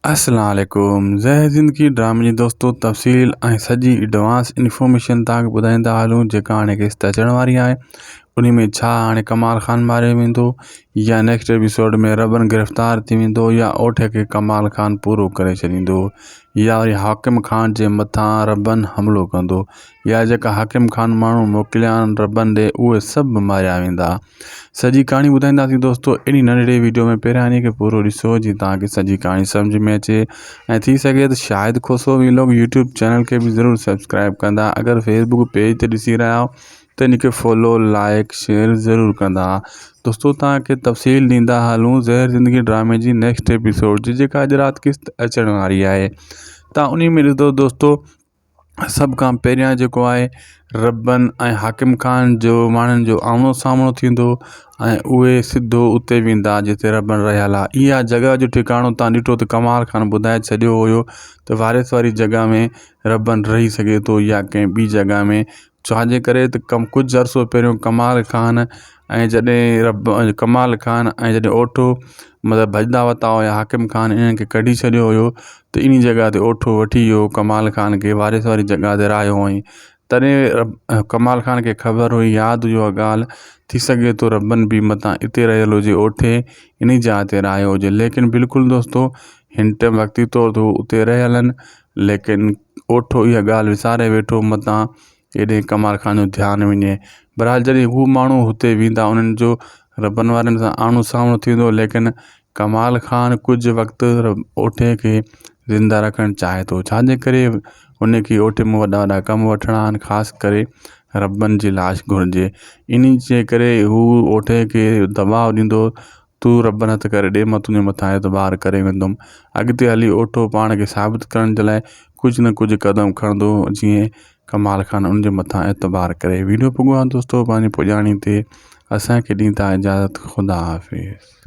السلام عليڪم زهر زندگي ڊرامي جي دوستو تفصيل ۽ سڄي ايڊوانس انفارميشن توهان کي ٻڌائيندا هلون جيڪا هاڻي قسط اچڻ واري آهي ان ۾ ڇا هاڻي ڪمال خان ماريو ويندو يا نيڪسٽ ايپيسوڊ ۾ ربن گرفتار ٿي ويندو يا اوٺ کي ڪمال خان پورو ڪري ڇڏيندو يا وري حاڪم خان جي مٿان ربن حملو ڪندو يا جيڪا حاڪم خان ماڻهو موڪليا آهن ربن ڏي اهي سڀ ماريا ويندا سڄي ڪهاڻي ٻڌائينداسين دوستو اهڙي ننڍڙي ويڊيو ۾ پهريان انهي کي پورو ڏسو جيئن توهان کي سڄي ڪهاڻي سمجھ ۾ اچي ۽ ٿي سگهي ته Shahid Khoso vlog YouTube channel کي به ضرور سبسڪرائب ڪندا اگر فيسبوڪ پيج تي ڏسي رهيا آهيو ته ان کي فالو لائڪ شيئر ضرور ڪندا دوستو توهان کي تفصيل ڏيندا هلون زهر زندگي ڊرامي جي نيڪسٽ ايپيسوڊ جي جيڪا اڄ رات قسط اچڻ واري آهي تان انهي ۾ ڏسندو دوستو سڀ کان پهريان جيڪو آهي ربن ۽ حاڪم خان جو ماڻهن جو آمنو سامنو ٿيندو ۽ اهي سڌو اتي ويندا جتي ربن رهيل آهي اها جڳهه جو ٺڪاڻو تان ڏٺو ته ڪمال خان ٻڌائي ڇڏيو هيو ته وارث واري جڳهه ۾ ربن رهي سگهي ٿو يا ڪنهن ٻي جڳهه ۾ ڇا جي ڪري ته ڪم ڪجهه عرصو پهريون ڪمال خان ۽ جڏهن رب ڪمال خان ۽ جڏهن اوٺو مطلب ڀڄندا وتا هيا حاڪم خان انهن کي ڪڍي ڇڏيو هيو ته انهي جڳهه تي اوٺو وٺي ويو ڪمال خان کي وارث واري جڳهه تي رهايو هئائين تڏهن ڪمال خان کي خبر هئي ياد هئي اها ڳالهه ٿي سگهي ٿو ربن به متان اتي رهيل هجي اوٺي انهي جاء تي رهايو هجي ليڪن بلڪل دوستو هن ٽيم وقتي طور تي هو اتي رهيل آهن ليڪن اوٺو اها ڳالهه وساري ويٺو متان هيڏي ڪمال خان جو ڌيان وڃي. بهرحال جڏهن هو ماڻهو هتي ويندا انهن جو ربن وارن سان آمهون سامهون ٿيندو ليڪن ڪمال خان ڪجهه وقت اوٺي کي زنده رکڻ چاهي ٿو ڇاجي ڪري هن کي اوٺي مان وڏا وڏا ڪم وٺڻا آهن خاص ڪري ربن جي لاش گهرجي انهي جي ڪري هو اوٺي کي دٻاء ڏيندو تون رب نه ته ڪري ڏي مان تنهنجي مٿان اعتبار ڪري ويندم. اڳتي هلي اوٺو پاڻ کي ثابت ڪرڻ جي لاء ڪجهه نه ڪجهه قدم کڻندو جيئن ڪمال خان ان جي مٿان اعتبار ڪري. ويڊيو پڳو آ دوستو پنهنجي پڄاڻي تي اسان کي ڏيندا اجازت خدا حافظ.